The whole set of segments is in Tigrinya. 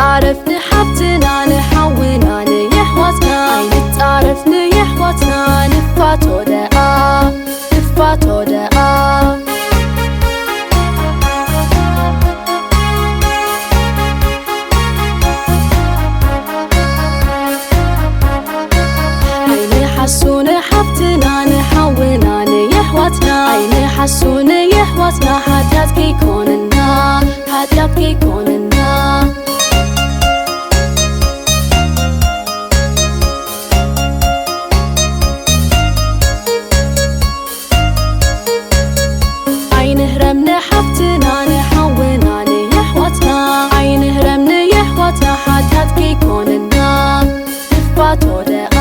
ኣይንጻረፍ ንሓፍትና ንሓውና ንየሕዋትና፣ ኣይንጻረፍ ንየሕዋትና ንፋቶ ደኣ፣ ንፋቶ ደኣ። ኣይንሓሱ ንሓፍትና ንሓውና ንየሕዋትና፣ ኣይንሓሱ ንየሕዋትና፣ ሓጢኣት ከይኮነና፣ ሓጢኣት ከይኮነና። ኣይንህረም ንሓፍትና ንሓውና ንየሕዋትና፣ ኣይንህረም ንየሕዋትና፣ ሓጢኣት ከይኮነና ንፋቶ ደኣ።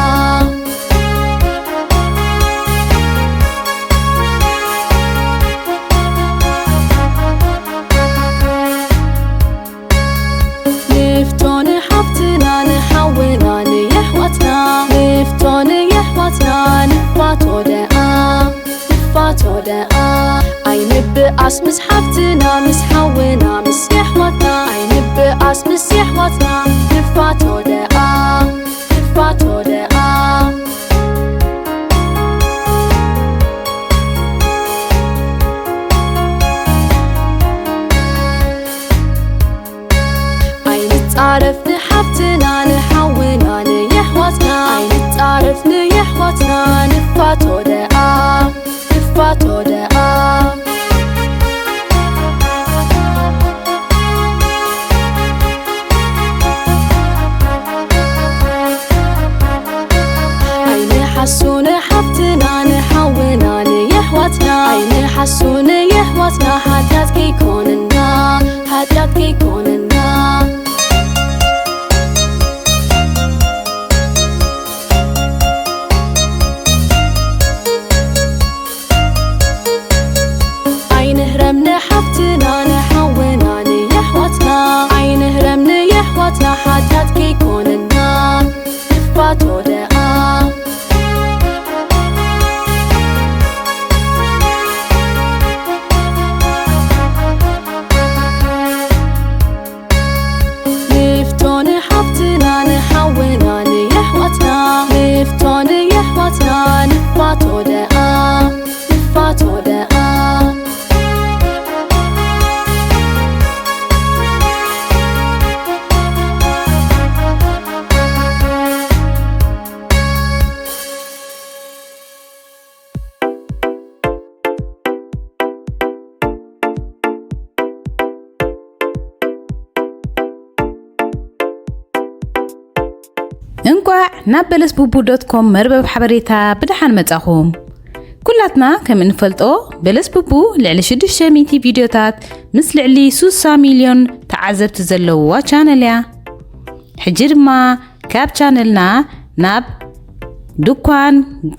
ንፍቶ ንሓፍትና ንሓውና ንየሕዋትና፣ ንፍቶ ንየሕዋትና ንፋቶ ደኣ፣ ንፋቶ ደኣ። ኣይንብኣስ ምስ ሓፍትና ምስ ሓውና ምስ የሕዋትና፣ ኣይንብኣስ ምስ የሕዋትና ንፋቶ ደኣ፣ ንፋቶ ደኣ። ኣይንጻረፍ ንሓፍትና ንሓውና ንየሕዋትና፣ ኣይንጻረፍ ንየሕዋትና ንፋቶ ደኣ፣ ንፋቶ ደኣ። ኣይንሓሱ ንሓፍትና ንሓውና ንየሕዋትና፣ ኣይንሓሱ ንየሕዋትና፣ ሓጢኣት ከይኮነና፣ ሓጢኣት ከይኮነና። ኣይንህረም ንሓፍትና ንሓውና ንየሕዋትና፣ ኣይንህረም ንየሕዋትና፣ ሓጢኣት ከይኮነና ንፋቶ ደኣ። ንፍቶ ንሓፍትና ንሓውና ንየሕዋትና፣ ንፍቶ ንየሕዋትና ንፋቶ ደኣ፣ ንፋቶ ደኣ። እንቋዕ ናብ በለስ ቡቡ ዶት ኮም መርበብ ሓበሬታ ብደሓን መጻኹም። ኩላትና ከም እንፈልጦ፣ በለስ ቡቡ ልዕሊ ሽዱሽተ ሚእቲ ቪድዮታት ምስ ልዕሊ ሱሳ ሚልዮን ተዓዘብቲ ዘለውዋ ቻነል እያ። ሕጂ ድማ ካብ ቻነልና ናብ ድኳን፣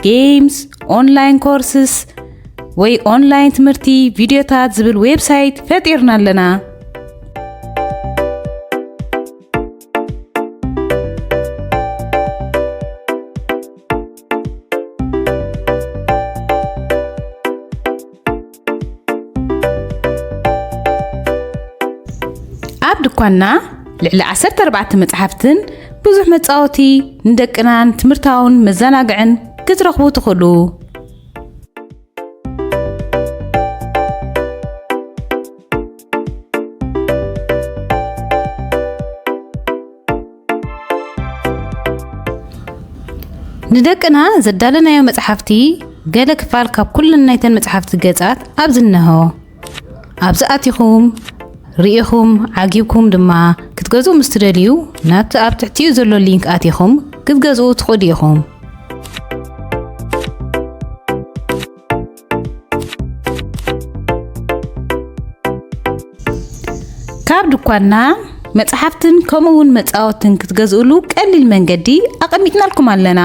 ጌምስ፣ ኦንላይን ኮርስስ ወይ ኦንላይን ትምህርቲ ቪድዮታት ዝብል ዌብሳይት ፈጢርና ኣለና። ኣብ ድኳንና ልዕሊ ዓሰርተ ኣርባዕተ መጽሓፍትን ብዙሕ መጻወቲ ንደቅናን ትምህርታውን መዘናግዕን ክትረኽቡ ትኽእሉ። ንደቅና ዘዳለናዮ መጽሓፍቲ፣ ገለ ክፋል ካብ ኩለን ናይተን መጽሓፍቲ ገጻት ኣብዚ እነሆ። ኣብዚ ኣቲኹም ርኢኹም ዓጊብኩም ድማ ክትገዝኡ ምስ ትደልዩ፣ ናብቲ ኣብ ትሕቲኡ ዘሎ ሊንክ ኣቲኹም ክትገዝኡ ትኽእሉ ኢኹም። ካብ ድኳንና መጽሓፍትን ከምኡ እውን መጻወትን ክትገዝእሉ ቀሊል መንገዲ ኣቐሚጥናልኩም ኣለና።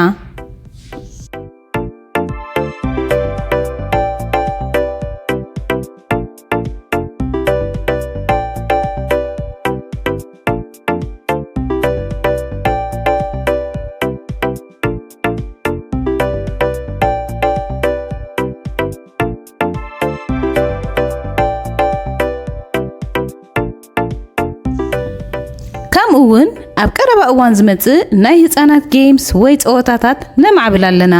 ካብ እውን ኣብ ቀረባ እዋን ዝመጽእ ናይ ህጻናት ጌምስ ወይ ጸወታታት ነማዕብል ኣለና።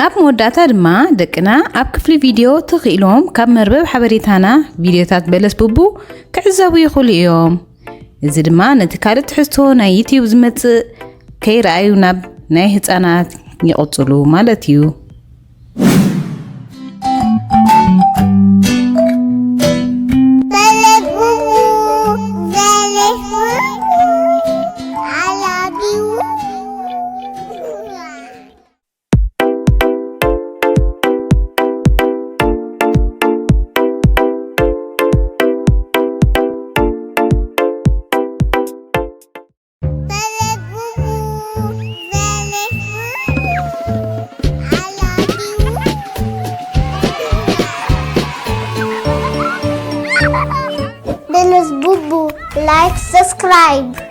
ኣብ መወዳእታ ድማ ደቅና ኣብ ክፍሊ ቪድዮ ተኽኢሎም ካብ መርበብ ሓበሬታና ቪድዮታት በለስ ቡቡ ክዕዘቡ ይኽእሉ እዮም። እዚ ድማ ነቲ ካልእ ትሕዝቶ ናይ ዩቲዩብ ዝመጽእ ከይረኣዩ ናብ ናይ ህጻናት ይቕጽሉ ማለት እዩ። Dennis Bubu, like, subscribe.